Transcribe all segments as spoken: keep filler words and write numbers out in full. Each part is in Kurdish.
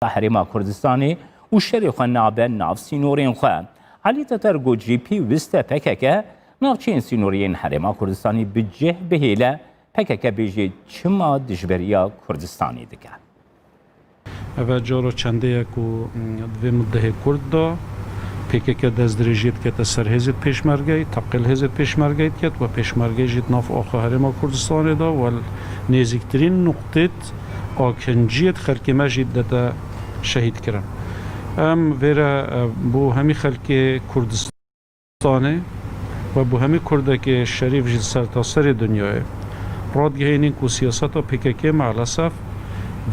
Herêma Kurdistanê û şerê xwe nabe nav sînorên xwe. Elî Teter got, jî pêwist e P K K navçeyên sînorî yên Herêma Kurdistanê bi cih bihêle, P K K bêjê çima dijberiya Kurdistanê dike. Eve cara çendê ye ku, mm, di vê muddehê Kurd de P K K destdirêjiyê dikete ser hêzê pêşmergeyê, teqê li hêzê pêşmergeyê diket we pêşmergeyê jî di nav axa Herêma Kurdistanê de we li nêzîktirîn nuqtêt akinciyê di xelkê me jî didete şehîd kirin. Em vêre, e, bo hemî xelkê Kurdistanê we bo hemî Kurdekê şerîf jî li sertaserê dinyayê radigihînîn ku siyaseta P K K maalesef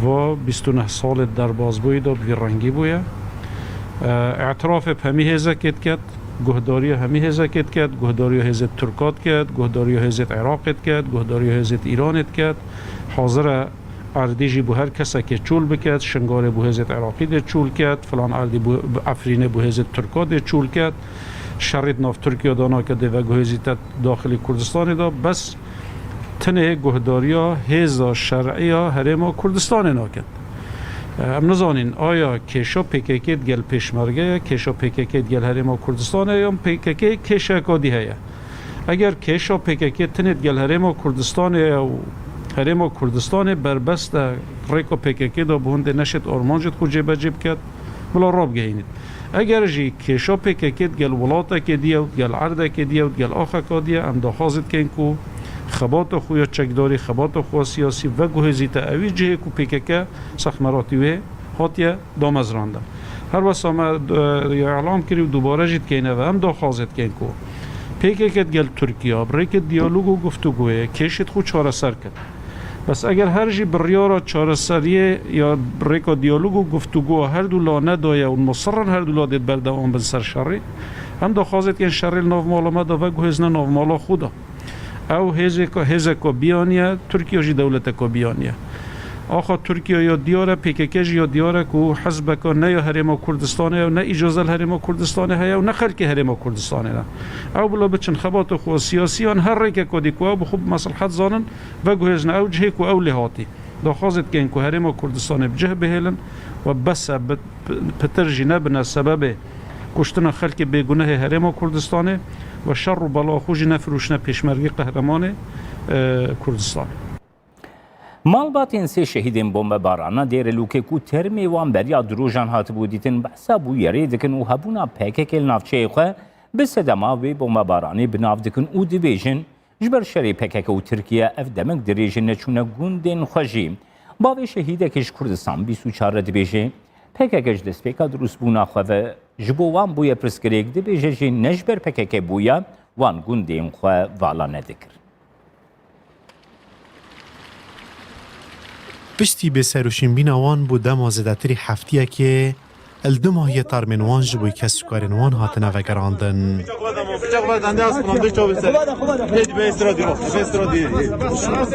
va bîst û neh salê derbazbûyî de bi vî rengî bûye. E, îtirafê bi hemî hêzekê diket, guhdariya hemî hêzekê diket, guhdariya hêzê Tirka diket, guhdariya hêzê Iraqê diket, guhdariya hêzê Îranê diket. Hazir e erdî jî bo her kesekê çûl biket, Şingalê bo hêzê Iraqî dê çûl ket, filan erdî bo Efrînê bo hêzê Tirka dê çûl ket. Şerî di nav Tirkiye de nake dê veguhêzîte daxilî Kurdistanê de, bes tenê guhdariya hêza şer'î ya Herêma Kurdistanê naket. Em nizanîn, aya kêşa P K K digel pêşmerge ye, kêşa P K K digel Herêma Kurdistanê ye, yan P K K kêşeka dî heye. Eger kêşa P K K tenê digel Herêma Kurdistanê ye û Herêma Kurdistanê berbest e rêka P K K de bi hûn dê neşêt armancêt xwe cêbecê biket, bila rabigehînît. Eger jî kêşa P K K digel welatekê diye û digel erdekê diye û digel axeka diye, em daxwazê dikeyn ku xebata xwe ya çekdarî, xebata xwe ya siyasî veguhêzîte ewî cihê ku P K K sexmeratî wê hatiye damezrandin. Her wesa me, e, ya îlam kirî û dubare jî dikeyn eve, em daxwazê dikeyn ku P K K digel Tirkiye bi rêkê diyalog û guftûgoyê kêşêt xwe çareser kin. Bes eger her jî biryara çareseriyê ya rêka diyalog û guftûgoya her du la nedaye û musir in her du la dê berdewam bin ser şerî, em daxwazê dikin şerî li nav mala me de veguhêzine nav mala xwe de. Ew hêzêka, hêzeka biyaniye, Tirkiye jî dewleteka biyaniye. Axa Tirkiye ya diyar e, P K K jî ya diyar e ku hizbeka ne ya Herêma Kurdistanê ye û ne îcaze li Herêma Kurdistanê heye û ne xelkê Herêma Kurdistanê ne. Ew bila biçin xebata xwe siyasî yan her rêkeka dî ku ew bi xwe bi meslihet zanin, veguhêzine ew cihê ku ew lê hatî. Daxwazê dikeyn ku Herêma Kurdistanê bi cih bihêlin we bes e, bi, bi, pitir jî nebine sebebê kuştina xelkê bêgunehê Herêma Kurdistanê we şer û bela xwe jî nefirûşine pêşmergê qehremanê, e, Kurdistanê. Malbatên sê şehîdên bombebarana Dêrelûkê ku termê wan beriya du rojan hatibû dîtin, behsa bûyerê dikin û hebûna P K K li navçeyê xwe bi sedema wê bombebaranê bi nav dikin û dibêjin, ji ber şerê P K K û Tirkiye ev demek dirêj e neçûne gundên xwe jî. Bavê şehîdekê ji Kurdistan bîst û çar re dibêje, P K K ji destpêka dirûstbûna xwe ve ji bo wan bûye pirsgirêk, dibêje jî ne ji ber P K K bûye, wan gundên xwe vala nedikir. Piştî bêserûşînbîna wan bû dema zêdetirî heftiyekê, li du mahiyê termên wan ji bo kesûkarên wan hatine vegerandin.